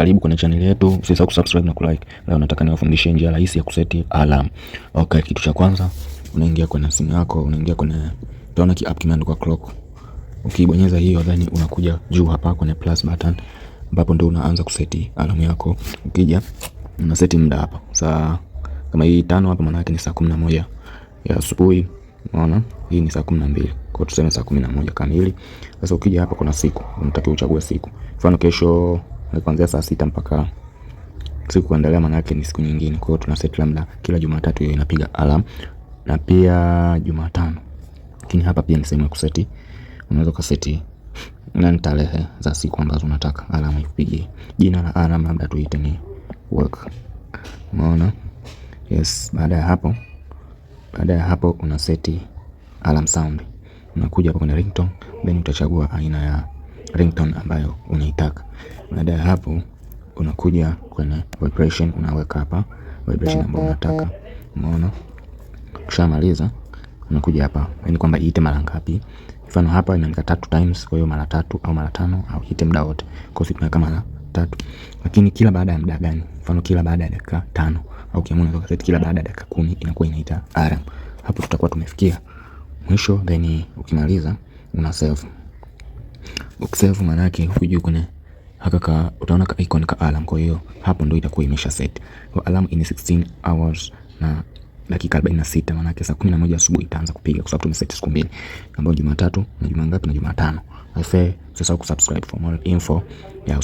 Karibu kwenye channel yetu, usisahau kusubscribe na kulike. Leo nataka niwafundishe njia rahisi ya kuseti alarm. Okay, kitu cha kwanza unaingia kwenye simu yako, unaingia kwenye, utaona ki app kimeandikwa clock. Ukibonyeza hiyo, then unakuja juu hapa kwenye plus button, ambapo ndio unaanza kuseti alarm yako. Ukija una seti muda hapa, saa kama hii 5 hapa, maana yake ni saa 11 ya asubuhi. Unaona, hii ni saa 12, kwa tuseme saa 11 kamili. Sasa ukija hapa kuna siku, unatakiwa uchague siku. Mfano kesho kuanzia saa 6 mpaka siku kuendelea, maana yake ni siku nyingine. Kwa hiyo tuna set labda kila Jumatatu hiyo inapiga alarm na pia Jumatano. Lakini hapa pia ni sehemu ya kuseti, unaweza kuseti na tarehe za siku ambazo unataka alarm ikupigie. Jina la alarm labda tuite ni work. Umeona? Yes, baada ya hapo una seti alarm sound. Unakuja hapa kwenye ringtone, then utachagua aina ya ringtone ambayo unaitaka. Baada ya hapo unakuja kwenye vibration, unaweka hapa vibration ambayo unataka. Umeona? Ukishamaliza unakuja hapa, yani kwamba iite mara ngapi. Mfano hapa imeandika 3 times, kwa hiyo mara 3 au mara 5 au iite muda wote. Kwa hiyo tunaweka mara 3. Lakini kila baada ya muda gani? Mfano kila baada ya dakika 5 au kiamua unaweza kuset kila baada ya dakika 10 inakuwa inaita alarm. Hapo tutakuwa tumefikia mwisho, then ukimaliza una save. Ukisave maana yake huku juu kuna haka ka utaona ka icon ka alarm, kwa hiyo hapo ndo itakuwa imesha set. Kwa alarm in 16 hours na dakika 46, maana yake saa 11 asubuhi itaanza kupiga kwa sababu tumeset siku mbili, ambayo Jumatatu na Jumaa ngapi na Jumatano. Usisahau kusubscribe for more info ya